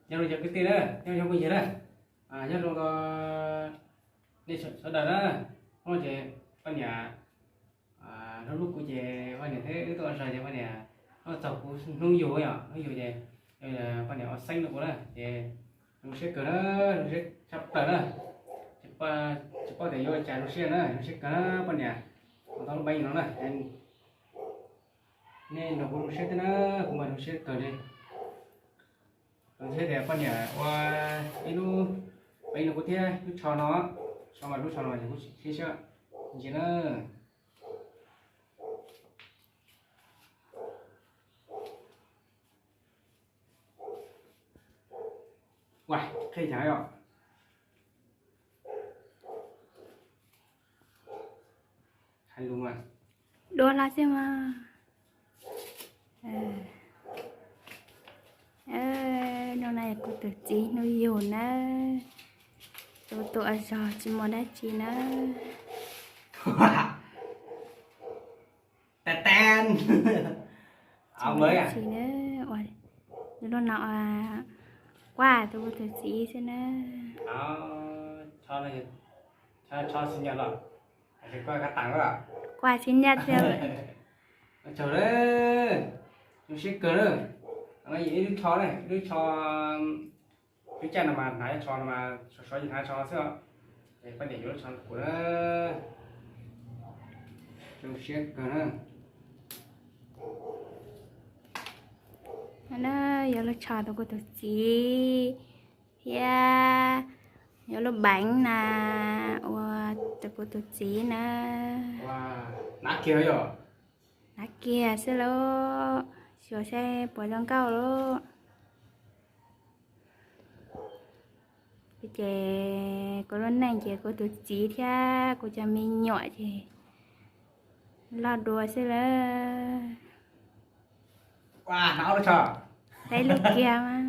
Nyob zoo cov kwv tij na, nyob zoo phooj ywg na, nyob zoo nej sawv daws na. Hnub no ces poj niam hlub hlub kuv ces poj niam thiab wb tuaj ua zog ces poj niam tuaj txog kuv hnub yug yom, hnub yug ces poj niam ua xeeb rau kuv na ces zoo siab kawg na, zoo siab tshaj plaws na. Tsis paub tias yuav ua cas zoo siab na, zoo siab kawg na poj niam. Ua tau lub peev no na, nej nrog kuv zoo siab thiab na, kuv mas zoo siab kawg li. Zoo siab tias poj niam ua ib lub peev no kuv thiab lub tsho no, tsho mas lub tsho no ces kuv siab siab ntsis na. Ua, qhia yom. Hais lus mas. Dua los xwb mas. Hnub no yog kuv tus txiv hnub yug na. Tus tus ua zog tsis muaj dab tsi na. Tab tab. Tsis muaj dab tsi na. Ua lub no ua quà tus kuv tus txiv xwb na. Quà sinh nhật thiab. Tsaug, zoo siab kawg na. Ib lub tsho na, ib lub tsho, lub caj no mas hnav tsho no mas sov sov yeej hnav tsho xwb os. Es poj niam yuav lub tsho rau kuv na. Zoo siab kawg na. Yuav lub tsho rau kuv tus txiv thiab yuav lub peev na ua rau kuv tus txiv na. Hnav kiag yom. Hnav kiag xwb lauj, xyuas saib puas zoo nkauj lauj. Ces kuv lub neej ces kuv tus txiv thiab kuv cov me nyuam ces loj dua xwb lawm. Hnav lub kiag mas.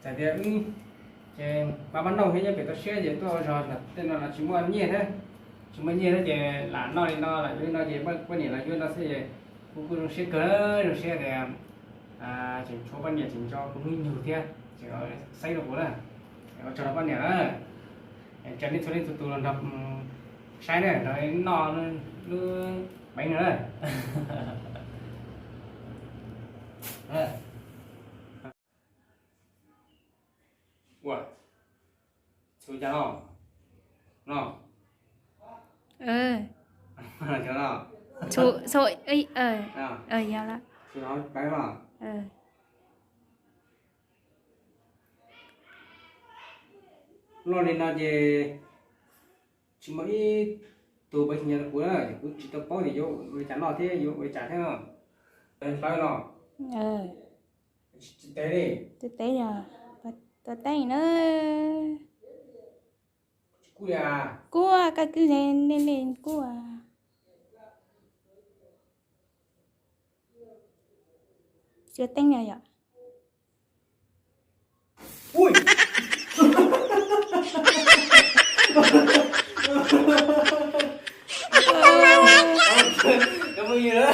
Txawm tias wb ces pab mab noj thiab nyob pem toj siab ces tuaj ua zog tej no los tsis muaj nyiaj thiab, tsis muaj nyiaj thiab ces lam noj li no los yuav li no ces poj niam los yuav no xwb es kuv kuj zoo siab kawg, zoo siab tias tseem tshuav poj niam tseem nco kuv hnub yug thiab tseem xeeb rau kuv na. Ua tsaug rau poj niam na. Tsaug nej txhua leej txhua tus los nrog saib na, nrog noj lub peev no na. Ua, txhua cas no, no, no, loj li no ces tsis muaj ib tug peev xwm nyiam rau kuv na, kuv tsis tau paub tias yuav ua li cas noj thiab yuav ua li cas thiab no. Hlawv no. Tsis teb li. Tsis teb yog tua teej na. Tsis kub li a. Kub, koj kub li li kub. Xyuas teeb no yom. Ui, cov phooj ywg,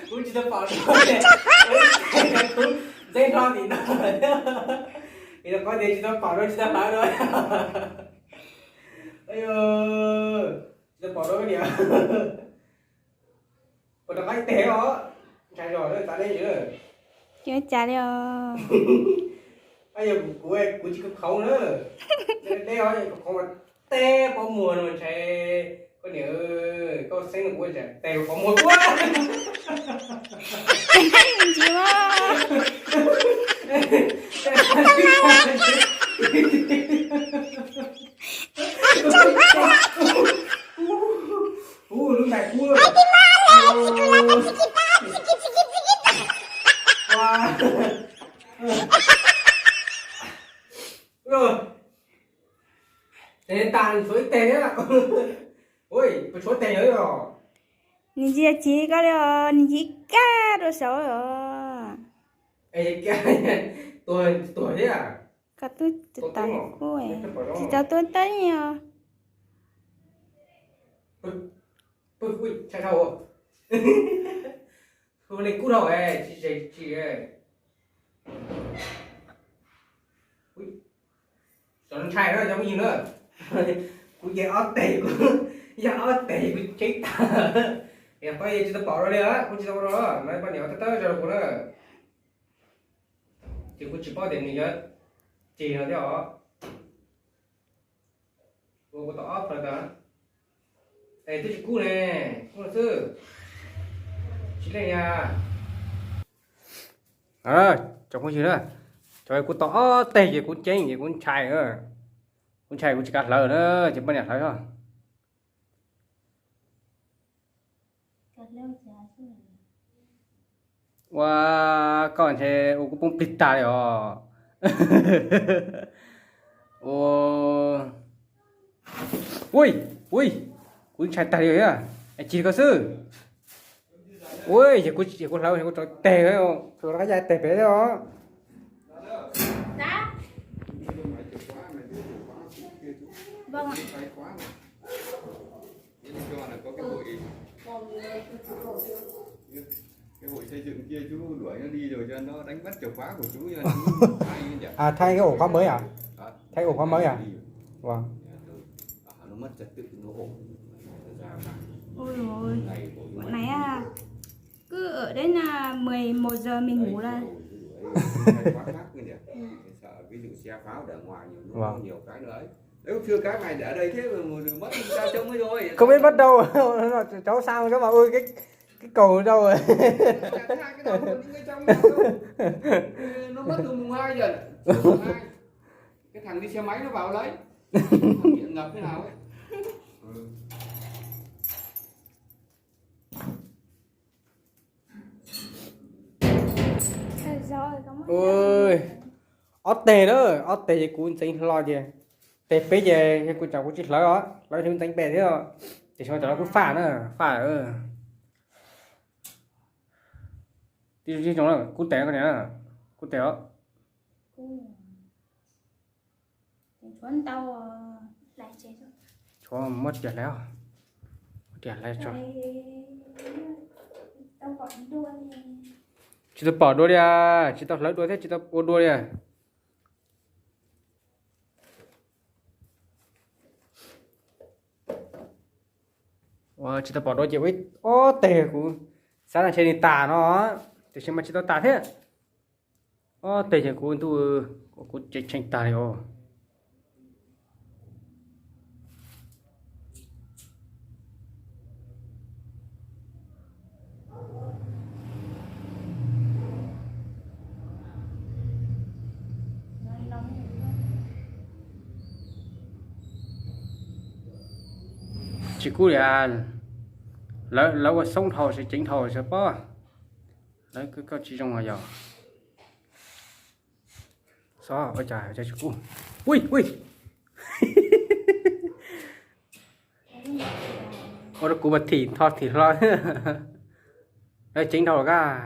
kuv tsis tau pom dua, kuv ntxeev hlo tim no, es rau qhov tias tsis tau pom dua tsis tau hlawv dua. Tsis tau pom dua niam. Puas rov qab ib teg os, ntshai zog lawm tas deb ntsis lawm. Tsis ua cas li os. Yog kuv, kuv tsis khoov khoov na. Deb os, khoov khoov mas teb pob muag no ntshai. Koj niam, koj xeeb no kuv ntshai teg pob muag ua. Ntsis mas. Ub, lub ntais kub. Tes tas tshuav ib teg thiab. Ui, puas tshuav teg lawm os? Nws ntsia tsis koj li os, nws ntsia kab rau saud os. Tuag, tuag thiab. Koj twb tsis tau kub, tsis tau tua teeb os. Pw, pw, ui, tshaj dhau. Hu li kub dhau, tsis ze tsis. Cov ntshai na cov phooj ywg na, kuv ces ob teg, yog ob teg kuv ceeb tag. Yog tsis tau pom rau li, kuv tsis tau ua rau no, poj niam tawb tawb rau kuv na. Ces kuv tsis paub tias nws yuav ceg no thiab os. Ua kuv tau ob plaws ntawd. Es twb tsis kub ne, kub xwb. Tsis leej ya. Tsoom phooj ywg na, cov kuv tau ob teg ces kuv ceeb ces kuv ntshai, kuv ntshai kuv tsis kav hlawv na, ces poj niam hlawv os. Ua koj ntshe ua kuv poob plig tag li os. Ua, ui, ui, kuv ntshai tag li thiab. Es cig koj xwb. Ui, yog kuv, yog kuv hlawv kuv rau teg, rau qab ya teg pem os. À, thay cái ổ khóa mới à? Thay ổ khóa mới à? Vâng. Ôi, ôi. Bọn này à, cứ ở đến à, mười một giờ mình ngủ là. Vâng. Không biết bắt đầu cháu sao cháu mà ui cái cái cầu đâu rồi. Nó mất từ mùng hai giờ. Cái thằng đi xe máy nó vào lấy. Thằng nghiện ngập thế nào ấy. Ui, ob teg na, ob teg ces kuv ntxeev hlo ces teg peb ces kuv tsam kuv tsis hlawv os, hlawv kuv ntxeev pem thiab. Ces sawv daws kuj faj na, faj. Tib zoo, kuv tes, kuv tes os. Tshuav muab tias hlais, muab tias hlais tso. Tsis tau pom dua li, tsis tau hlawv dua thiab tsis tau ua dua li. Ua tsis tau pom dua ces ua ob teg kuv xav tias ntshe nws tas no, tiam sis mas tsis tau tas thiab. Ob teg ces kuv ntuj, kuv tseem tsheej tag li os. Tsis kub li, lawv ua xoob dhau, tseev dhau tsis paub. Lawv koj tsis zoo yog. Xov, ua cas tsis kub? Ui, ui. Ua rau kuv mas thim tho thim hlo. Lawv tseev dhau los kaj.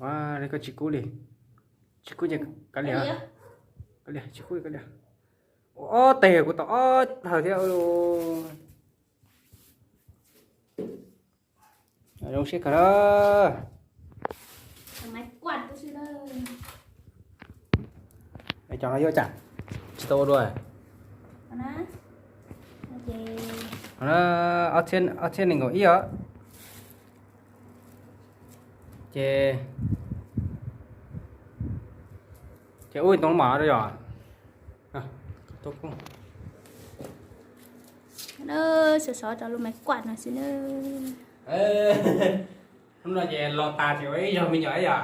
Ua, koj tsis kub li. Tsis kub ces kav liam. Kav liam, tsis kub li kav liam. Ob teg kuv tau ob teg thiab. Zoo siab kawg na. Cov no yuav cas tsis tau ua dua. Ob txhiab, ob txhiab nees nkaum ib os. Ces, ces ub too mom no yom. Sov sov rau lub maiv kuaj no xwb na. Hnub no ces los tas ces ua ib zaug me nyuam ib yom.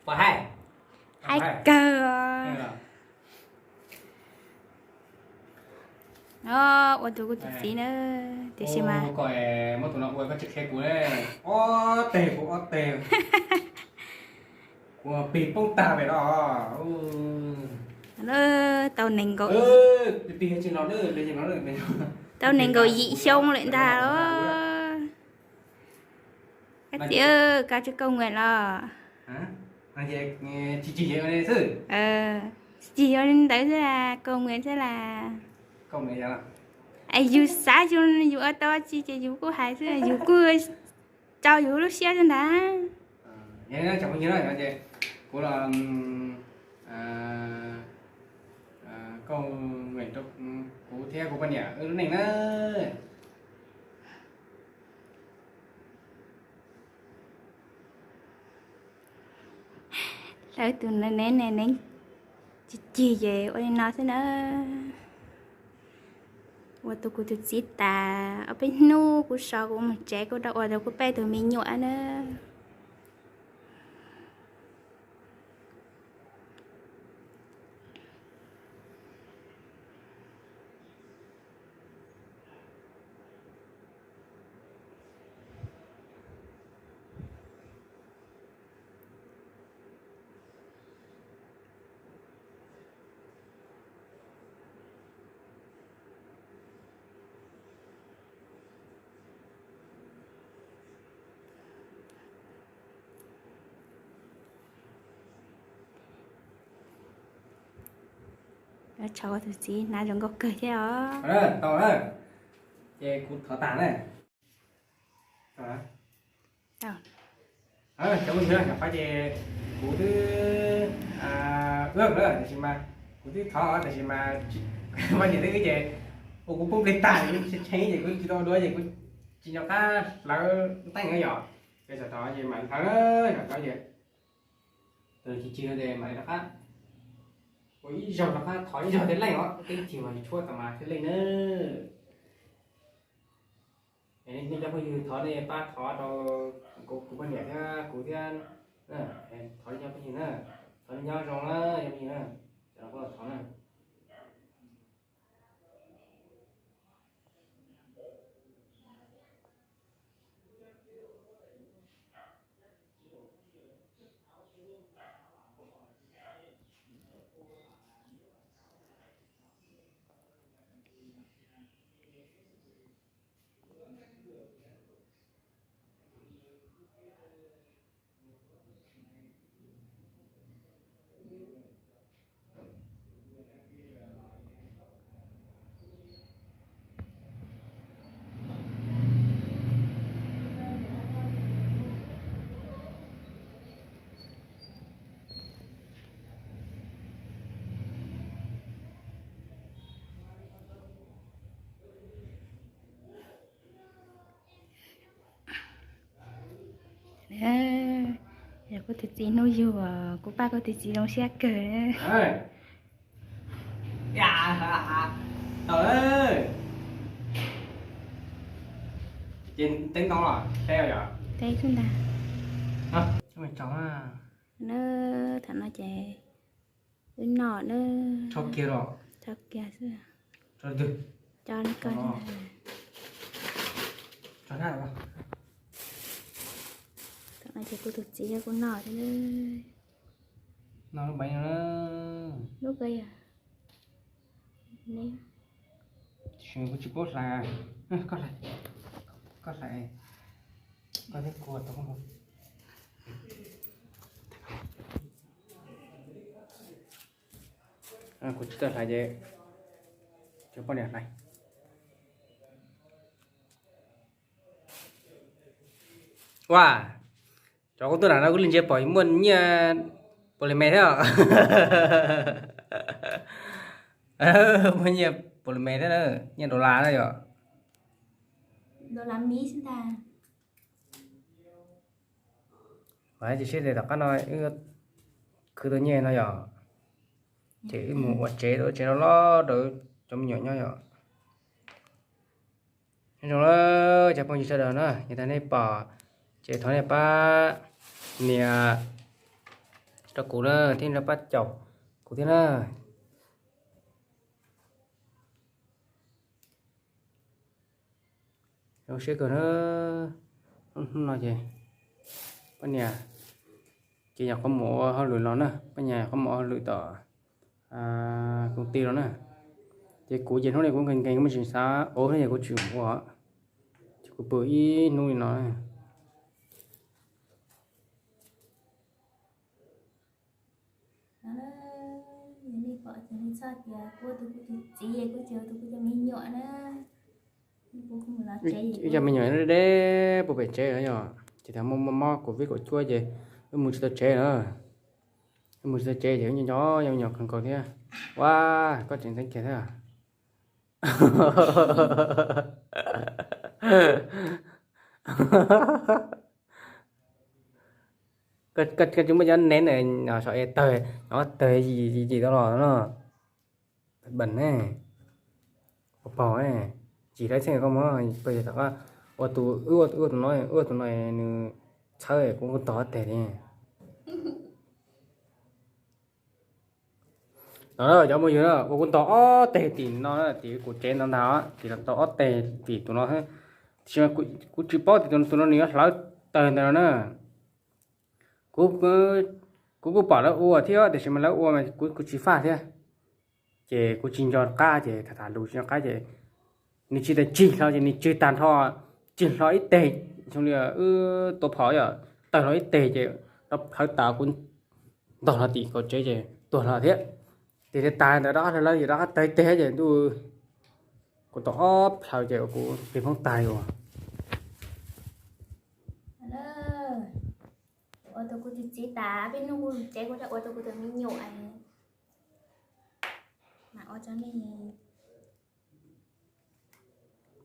Puas haib? Haib kawg. Ua tus kuj txiv txiv na, tiam sis mas muab tus no ua koj tsis qhia kuv, ob teg kuv ob teg, kuv pig poob tag pem no. Tau nees nkaum, tau nees nkaum yim xyoo lawm ntag los. Kab txiv, koj tsis kauj nguam los? Tsis cig ces ua li xwb. Tsis cig ua li ntawd xwb las, kaus mem xwb las. Es yus xav yus, yus ua tau tsi ces yus kuj hais xwb, yus kuj rau yus lub siab xwb ntag. Yog li no tsoom phooj ywg na, ces kuv los, kaus mem rau kuv thiab kuv poj niam wb lub neej na. Lawv tus neeg ne, neeg cig cig ces ua li no xwb na. Ua tau kuv tus txiv tas ob peb hnub kuv so kuv mus tsev kuv rov ua rau kuv peb tus me nyuam na. Tso tus txiv hnav zoo nkauj kawg thiab os. Tau na, ces kuv thov tas na. Cov phooj ywg, nyuam qhuav ces kuv twb ua lawm tab sis mas kuv twb thov tab sis mas poj niam twb wb ces ua kuv poob plig tag, tshee ces kuv tsis tau ua dua ces kuv tsis nco qab hlawv teeb na yom. Ces tam sim no ces mam li hlawv, tam sim no ces tus tsis cig no ces mam li rov qab ua ib zaug rov qab thov ib zaug thiaj leej os, twb cig mas tshuab tas mas thiaj leej na. Nej cov phooj ywg thov nej pab thov rau kuv poj niam thiab kuv thiab, thov nej cov phooj ywg na, thov nej nyob zoo na cov phooj ywg na, cov no kuv los thov na. Yog kuv tus txiv hnub yug, kuv pab kuv tus txiv zoo siab kawg. Tau, ces teb ntoo los teb yom? Teb xwb ntag. Thaum no ces wb noj na. Tso kiag los? Tso kiag xwb. Tso twg? Tso li ko. Tso na. Thaum no ces kuv tus txiv yog kuv noj thiab. Noj lub npaiv no. Lub ko yog. Kuv tsis paub hlais. Koj hlais, koj hlais, koj thiab kuv tau. Kuv tsis tau hlais ces cov poj niam hlais. Ua, cov kuv tuaj nram no kuv li ntsia pom muaj nyiaj pos li mes thiab. Muaj nyiaj pos li mes thiab na, nyiaj dollar na yom. Dollar Mis ntag. Mas tsis sib tes tom qab no wb khwv tau nyiaj no yom, ces wb mus ua tsev, ua tsev loj loj rau cov me nyuam nyob yom. Nyob zoo na cov phooj ywg sawv daws na, yog tias nej pom ces thov nej pab nias rau kuv na, thiab nej pab caum kuv thiab na. Zoo siab kawg na. Hnub no ces poj niam ces nyuam qhuav mus ua hauj lwm los na, poj niam nyuam qhuav mus ua hauj lwm tom công ty los na. Ces kuv ces hnub no kuv nkees nkees kuv tsis xav ua thiab ces kuv tsis ua, ces kuv pw ib hnub li no. Txhob tias kuv ua tau kuv tus txiv, kuv tsis ua tau kuv cov me nyuam na. Wb cov me nyuam deb deb puag pem tsev no yog, ces thaum muaj mob covid kaum cuaj ces wb mus tsis tau tsev na. Wb mus tsis tau tsev ces wb nco nco cov me nyuam kawg nkaus thiab. Ua, koj tseem ntxeev kiag thiab. Koj tsis muaj cov nev ntawm no saum es tawg, no tawg yim yim tau los no. Pam ne, ua paug ne, yim lawv txheej koj muab pawg tom qab. Ua tus, wb ua tus no, wb ua tus no nws txhawb kuv kuj tog ob teg li. No cov phooj ywg na, ua kuv ntog ob teg tim no, tim kuv tsev ntawd ntag, tim los tau ob teg tim tus no. Tiam sis kuv tsis paub tias tus no nws yuav hlawv tawg ntawd no na. Kuv, kuv kuj pom lawv ua thiab tiam sis mas lawv ua mas kuv kuv tsis faj thiab. Ces kuv tsis nco qab ces tham tham lus tsis nco qab ces nws tsis tau tsig hlo ces nws tsig tag nrho, tsig hlo ib teg, xyoo li wb tua phom yom, tawg hlo ib teg ces hlawv tas kuv ntog hlo tim kaum tsev ces tuag hlo thiab. Ces tas ntawd rov qab hlawv ces rov qab tawg ib teg ces ntuj, kuv tau ob plhaw ces kuv plig poob tag li uas. Ua tau kuv tus txiv tas, peb hnub kuv tsev kuv rov ua tau kuv tus me nyuam mas ua tau nej.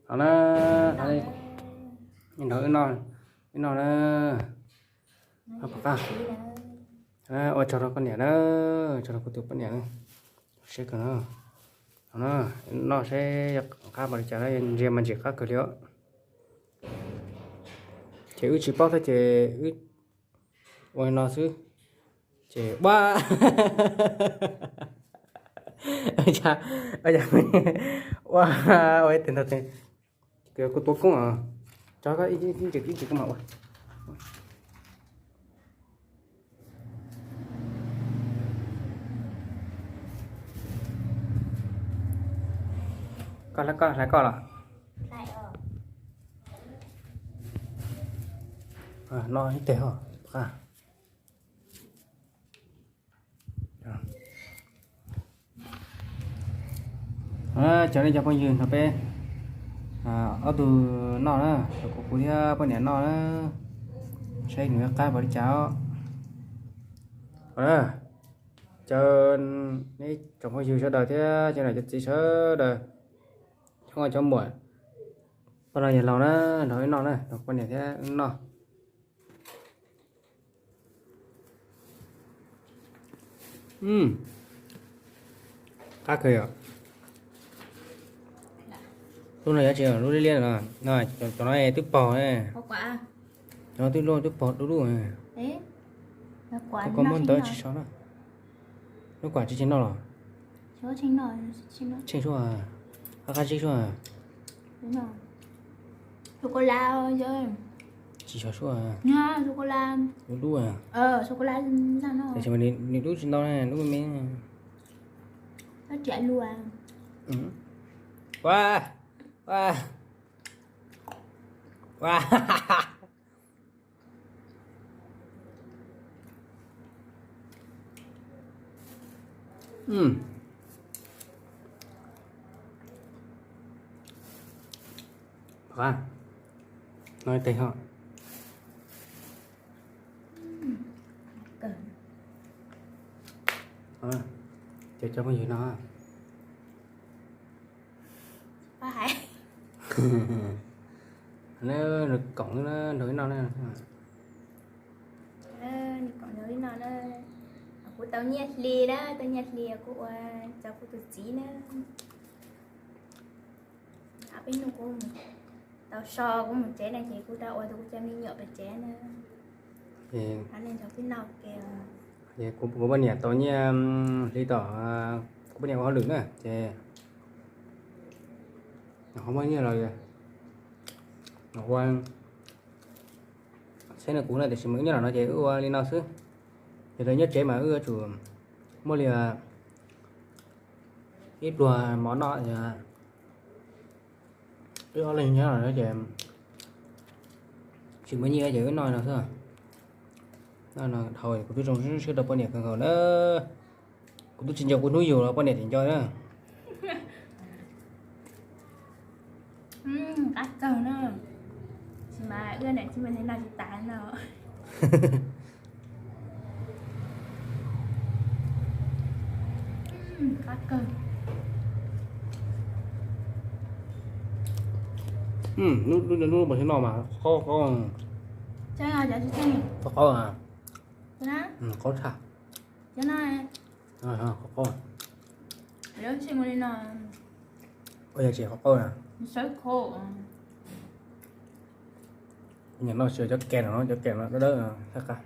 No na, nrog wb noj, wb noj na. Ua tsaug rau poj niam na, tsaug rau kuv tus poj niam na. Seb kawg no, no na, noj seb qab npaum li cas na, ntsia mas ntsim qab kawg li os. Ces wb tsis paub thiab ces wb ua li no xwb. Ces ua, ua, ua ib teg ntog tes, kuv tua koob os. Tso koj ib ntsis ib ntsis koj mam ua. Koj hlais koj, hlais koj los? No ib teg os. Cov nej cov phooj ywg nrog peb ob tug noj na, kuv kuv thiab poj niam noj na, saib nws qab npaum li cas os. Cov nej tsoom phooj ywg sawv daws thiab cov niam cov txiv sawv daws, cov nkauj cov muam, poj no yawg laus na, nrog wb noj na, nrog poj niam thiab wb noj. Qab kawg yom. Lub no yuav tsis lub liab liab no, cov no twb paug, cov no twb loj twb paug dub dub. Koj muab ntawd tsis so na. Lub kuam tsis tsis noj los? Tsheej suab, qab qab tsib suab. Tsis so suab. Dub dub. Tiam sis mas nws dub tsis ntau, dub me me. Ua, ua, ua. No ib teg ho. Ces cov phooj ywg no, nws koom nrog wb noj na. Nws koom nrog wb noj na. Kuv tau nyiaj hli na, tau nyiaj hli kuv ua tso kuv tus txiv na. Peb hnub kuv tau so kuv mus tsev na ces kuv rov ua tau kuv cov me nyuam pem tsev na. Nrog peb noj ke. Kuv poj niam tau nyiaj hli tom kuv poj niam ua hauj lwm na ces ho muaj nyiaj los ua, saib no kuv na tiam sis mas wb nyob los no ces wb ua li no xwb. Yog lawv nyob tsev mas wb yuav tsum muaj li ib pluag mov noj. Wb ob leeg nyob los no ces tsis muaj nyiaj ces wb noj no xwb. Noj no dhau kuv twb zoo siab rau poj niam kawg nkaus na. Kuv twb tsis nco kuv hnub yug los poj niam tseem nco na. Qab kawg na. Tsis mas wb niam tsis muaj li no tsis tas no. Qab kawg. Lub lub lub no mas qaub qaub. Qaub qaub. Qaub tshaj. Qaub qaub. Ua yog tsis qaub qaub na. Nyam no xyuas cov kem no, cov kem no dawb dawb no, thaj qab.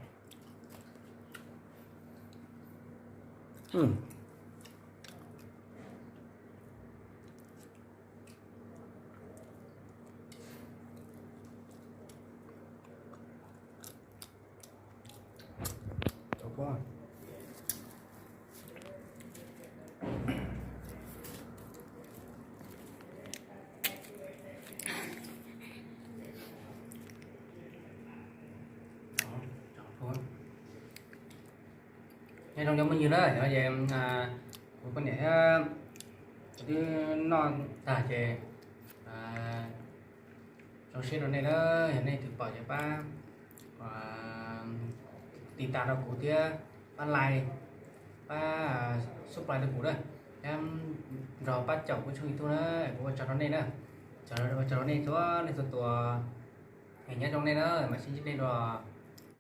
Nyob zoo cov phooj ywg na, yog ces kuv poj niam thiab kuv twb noj tag ces zoo siab rau nej na, yog nej twg pom ces pab tiv tas rau kuv thiab pab like, pab subscribe rau kuv na, thiab nrog pab caum kuv tshooj YouTube na, kuv ua tsaug rau nej na, ua tsaug rau nej txhua leej txhua tus, nyob zoo nej na, mam sib ntsib nej dua